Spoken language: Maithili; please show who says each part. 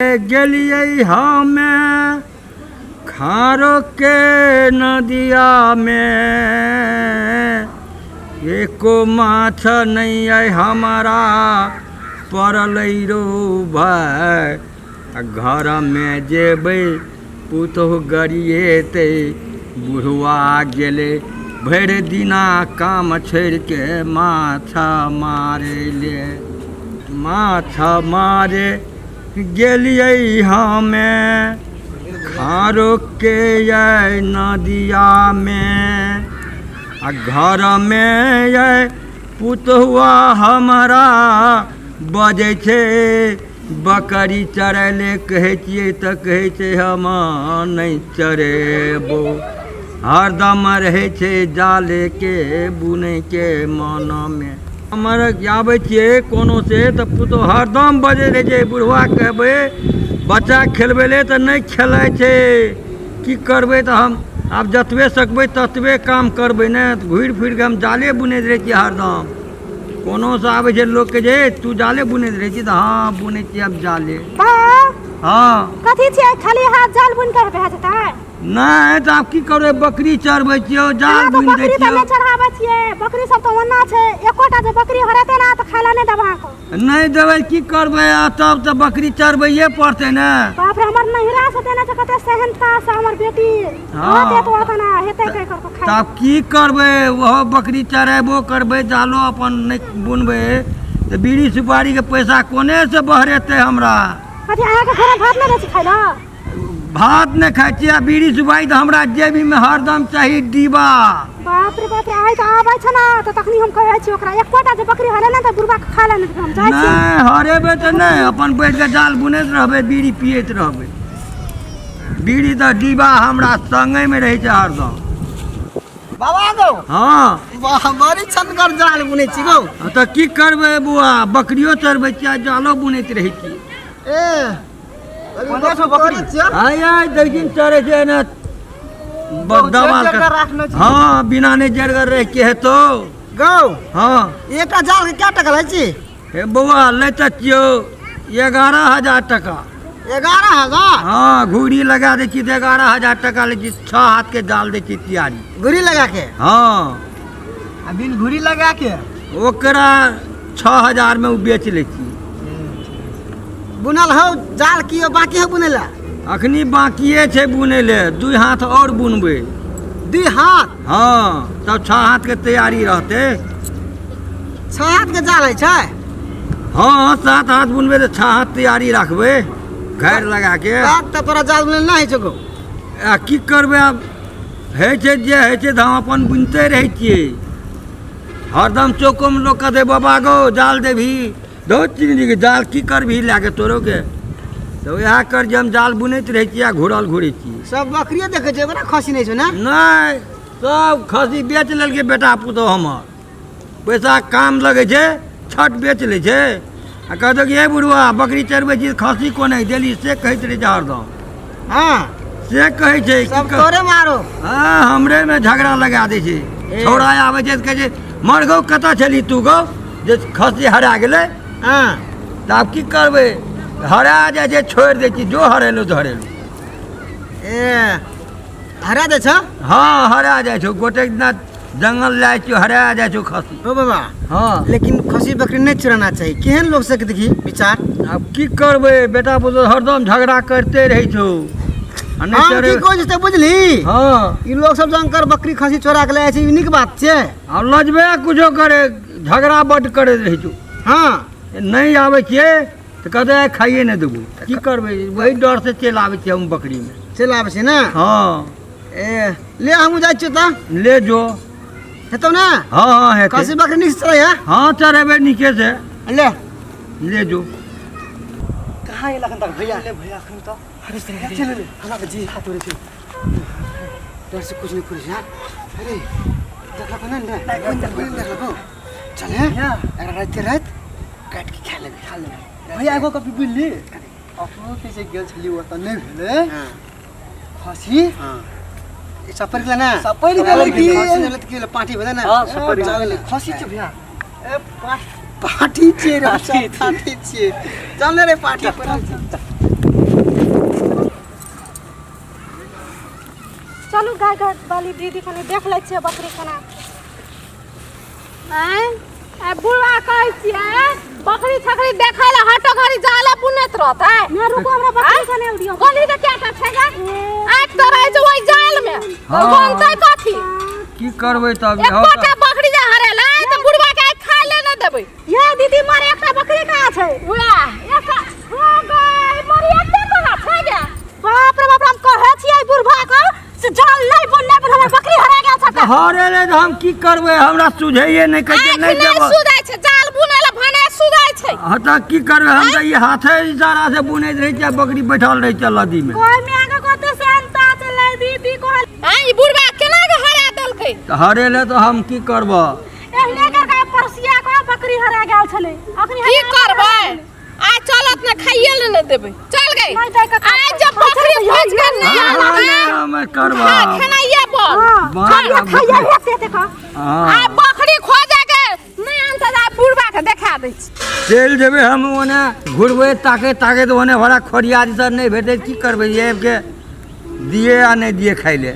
Speaker 1: गेलियै हमे खारोके नदियामे, एको माछ नहि अइ हमरा पड़लै रौ भाय। आ घरमे जेबै पुतहु गरिएतै, बुढ़वा गेलै भरि दिना काम छोड़िके माछ मारै ले। माछ मारे गेलियै हमे खारोके यै नदियामे, आ घरमे यै पुतहुआ हमरा बजै छै बकरी चरै ले कहै छियै तऽ कहै छै हम नहि चरेबो। हरदम रहै छै जालेके बुनैके मनमे। हमर आबै छियै कोनो से तऽ पुतहु हरदम बजैत रहै छै, बुढ़वा कहबै बच्चा खेलबै ले तऽ नहि खेलाइ छै। की करबै तऽ हम आब जतबे सकबै ततबे काम करबै ने, तऽ घुरि फिर कऽ हम जाले बुनैत रहै छियै हरदम। कोनोसँ आबै छै लोक कहै छै हे तू जाले बुनैत रहै छी, तऽ हँ बुनै छियै हम जाले। हँ
Speaker 2: कथी छियै खाली हाथ जाल बुनि कऽ भए जेतै?
Speaker 1: नहि तऽ आब की करबै, बकरी चरबै छियौ, जाल
Speaker 2: अहाँ तऽ
Speaker 1: बुनि दै
Speaker 2: बकरी तऽ
Speaker 1: छियौ।
Speaker 2: नहि चढ़ाबै छियै, बकरी सब तऽ ओना छै, एकोटा जे बकरी हरेतै ने तऽ खाय लए नहि देब अहाँके।
Speaker 1: नहि देबै की करबै, आ तब तऽ बकरी चरबैये पड़तै ने।
Speaker 2: बाप रे, हमर नैहरा से देने छै कते सेहनता से हमर बेटी।
Speaker 1: हँ।
Speaker 2: रहतै तऽ ओतना हेतै कहि कर खाय।
Speaker 1: तऽ आब की करबै, ओहो बकरी चरेबो करबै, जालो अपन नहि बुनबै तऽ बीड़ी सुपारीके पैसा कोनेसँ बहरेतै हमरा।
Speaker 2: कथी अहाँके घरमे भात नहि दै छै खाय लए?
Speaker 1: भात नहि खाइ छियै आ बीड़ी सुपारी तऽ हमरा जेबीमे हरदम चाही डिब्बा।
Speaker 2: बाप रे बाप रे, आइ तऽ आबै छै ने तऽ तखनी हम कहै छी ओकरा एकोटा जे बकरी हरे ने तऽ बुढ़बा के खाय लए नहि देबै, हम जाइ छी।
Speaker 1: नहि हरेबै तऽ नहि, अपन बैठ कऽ जाल बुनैत रहबै, बीड़ी पियैत रहबै। बीड़ी तऽ डिब्बा हमरा संगेमे रहै छै हरदम।
Speaker 3: बाबा गौ।
Speaker 1: हँ।
Speaker 3: वाह, बड़ी छनगर जाल बुनै छी गौ।
Speaker 1: हँ, तऽ की करबै बौआ, बकरियो चरबै छियै आ जालो बुनैत रहै छियै।
Speaker 3: ए
Speaker 4: कोने छौ बकरी?
Speaker 1: आय आय देखिन चरै छै ने दबाल
Speaker 4: जरगर राखने छी।
Speaker 1: हँ, बिना नहि जरगर रहि के हेतौ
Speaker 3: गौ।
Speaker 1: हँ।
Speaker 3: एकटा जाल के क्या टका लै छी?
Speaker 1: हे बौआ, लै तऽ छियौ 11,000 टका।
Speaker 3: 11,000?
Speaker 1: हँ, घुड़ी लगा दै छी तऽ 11,000 टका लै छी, 6 हाथ के जाल दै छी तियारी।
Speaker 3: घुड़ी लगा के?
Speaker 1: हँ।
Speaker 4: आ बिन घुड़ी लगा के?
Speaker 1: ओकरा 6,000 मे ओ बेच लै छी।
Speaker 3: बुनल हौ जाल की बाकी हौ बुनै ला?
Speaker 1: अखनी बाकिए छै बुनै ले, 2 हाथ और बुनबै।
Speaker 3: 2 हाथ?
Speaker 1: हँ, तब 6 हाथ के तैयारी रहतै।
Speaker 3: 6 हाथ के जाल होइ छै?
Speaker 1: हँ, 7 हाथ बुनबै तऽ 6 हाथ तैयारी राखबै घर लगा के।
Speaker 3: तब तऽ तोरा जाल बुनै नहि होइ छौ गौ।
Speaker 1: आ की करबै आब, होइ छै जे होइ छै तऽ हम अपन बुनिते रहै छियै हरदम। चौकोमे लोक कहतै बाबा गौ जाल देबही, दौ चिन्हली जाल की करबही लए के तोरो के, तऽ उएह कर जे हम जाल बुनैत रहै छियै आ घुरल घुरै छियै।
Speaker 3: सब बकरिए देखै छै, ओकरा खसी नहि छौ ने?
Speaker 1: नहि, सब खसी बेच लेलकै बेटा पुतोहु हमर, पैसा काम लगै छै छठ बेच लै छै आ कहतौ कि हे बुढ़वा बकरी चरबै छी खसी कोने देली, से कहैत रहै छै हरदम।
Speaker 3: हँ।
Speaker 1: से कहै छै
Speaker 3: सब तोरे मारो।
Speaker 1: हँ, हमरे में झगड़ा लगा दै छै।
Speaker 3: ए।
Speaker 1: छौड़ा आबै छै तऽ कहै छै मर गौ कतऽ छली तू गौ जे खसी हरा गेलै।
Speaker 3: हँ।
Speaker 1: तऽ आब की करबै, हरा जाइ छै छोड़ि दै छी, जो हरेलौ तऽ हरेलौ।
Speaker 3: ए हरा दै छौ?
Speaker 1: हँ, हरा जाइ छौ, गोटेक दिना जंगल लए छियौ हरा जाइ छौ खसी।
Speaker 3: ओ बाबा।
Speaker 1: हँ।
Speaker 3: लेकिन खसी बकरी नहि चुराना चाही, केहन लोक सबके देखी विचार।
Speaker 1: आब की करबै, बेटा पुतोहु हरदम झगड़ा करते रहै छौ। आ नहि
Speaker 3: हम
Speaker 1: चढ़े
Speaker 3: की कहै छी बुझली?
Speaker 1: हँ।
Speaker 3: ई लोक सब जंकर बकरी खसी चोरा के लए जाइ छै, ई नीक बात छै?
Speaker 1: आब लजबे कुछो करे, झगड़ा बड्ड करैत रहै छौ।
Speaker 3: हँ।
Speaker 1: नहि आबै छियै तऽ कहतै आइ खाइए नहि देबौ, की करबै वही डर से चलि आबै छियै हम बकरीमे।
Speaker 3: चलि आबै छियै ने?
Speaker 1: हँ।
Speaker 3: ए ले हमहूँ जाइ छियौ तऽ।
Speaker 1: ले जो।
Speaker 3: हेतौ ने?
Speaker 1: हँ हँ हेतै।
Speaker 3: खसी बकरी नीक से चरै है?
Speaker 1: हँ, चरेबै नीके से।
Speaker 3: ले।
Speaker 1: ले जो।
Speaker 4: कहाँ गेल अखन तक भैया? ले भैया अखन तऽ। अरे चल ले, हमरा के जी हाथ तोड़े छै।
Speaker 3: डर से कुछ नहीं करै यार। अरे देखलको नहि ने? नहि देखलको। चल हे, एकरा राति राति काटि के खा लेबै।
Speaker 4: खा लेबै। भैया एगो कॉपी बुझली? अपनो के जे गेल छली ओतऽ नहि भेलै।
Speaker 3: हँ।
Speaker 4: खसी?
Speaker 3: हँ। ई सपरि गेलै ने?
Speaker 4: सपरि गेलै की?
Speaker 3: खसी नहि भेलै तऽ की भेलै? पाँटी भेलै ने?
Speaker 4: हँ, सपरि
Speaker 3: चल
Speaker 4: गेलै।
Speaker 3: गेलै।
Speaker 4: खसी छै भैया। ए,
Speaker 3: पाठी छियै रे, सब पाठी छियै। चल ने रे, पाठी
Speaker 4: चल,
Speaker 3: पड़ल
Speaker 4: चल,
Speaker 3: छै।
Speaker 4: चल।
Speaker 2: छै घर वाली दीदी, कनि देख लै छियै बकरी केना।
Speaker 5: आँय, आ बुढ़वा कहै छियै बकरी छकरी देखै लए हटो घड़ी जाले बुनैत रहतै।
Speaker 2: ना रुको, हमरा बकरी कने दियौ।
Speaker 5: गोली तऽ क्या छै गे? आँखि तऽ रहै छै ओहि जाल मे।
Speaker 1: हाँ।
Speaker 5: बनतै कथी?
Speaker 1: की करबै तब? हौ
Speaker 5: एकोटा बकरी जे हरेलै तऽ बुढ़वा के आइ खाय ले नहि देबै।
Speaker 2: ये दीदी, मारे एकटा बकरी कहाँ छै?
Speaker 5: उएह एकटा हो गई मरी, एते कहाँ छै गे?
Speaker 2: बाप रे बाप, हम कहै छियै बुढ़बा के से जाल नहीं बुन, नहीं बुन, हमर बकरी हरा गेल छै।
Speaker 1: तऽ हरेलै तऽ हम की करबै? हमरा सुझैए नहि, कहै छै
Speaker 5: आँखि
Speaker 1: नहि
Speaker 5: नहि
Speaker 1: देब।
Speaker 5: सुझै छै, जाल बुनै लए भने सुझै छै।
Speaker 1: हँ तऽ की करबै? हम तऽ ई हाथे इशारा से बुनैत रहै छियै आ बकरी बैठल रहै छै लदीमे।
Speaker 2: कोइ में आगे कते सेंता चलै दीदी कहल।
Speaker 5: आँय, ई बुढ़वा केना के हरा देलकै?
Speaker 1: तऽ हरेलै तऽ हम की करबऽ?
Speaker 2: एहने करके परसिया के बकरी हरा गेल छलै अखनी।
Speaker 5: की करबै? आइ चलत ने, खाइए ले नहि देबै। चल गई।
Speaker 2: नहि दै के।
Speaker 5: आइ जब बकरी खोज के नहि
Speaker 1: हँ,
Speaker 5: आनब
Speaker 1: नहि, हम करबऽ।
Speaker 5: खेनाइए बन।
Speaker 2: हां।
Speaker 1: बाप रे।
Speaker 2: खाइए हेते ते का।
Speaker 1: हँ।
Speaker 5: आइ बकरी खोजे के नहि आनतै तऽ आइ बुढ़वा के देखा दै छी।
Speaker 1: चलि जेबै हम ओने, घुरबै ताके ताके तऽ ओने भरा खोरिया दिस नहि भेटै। की करबै? आबिके दिए आ नहि दिए खाइ ले।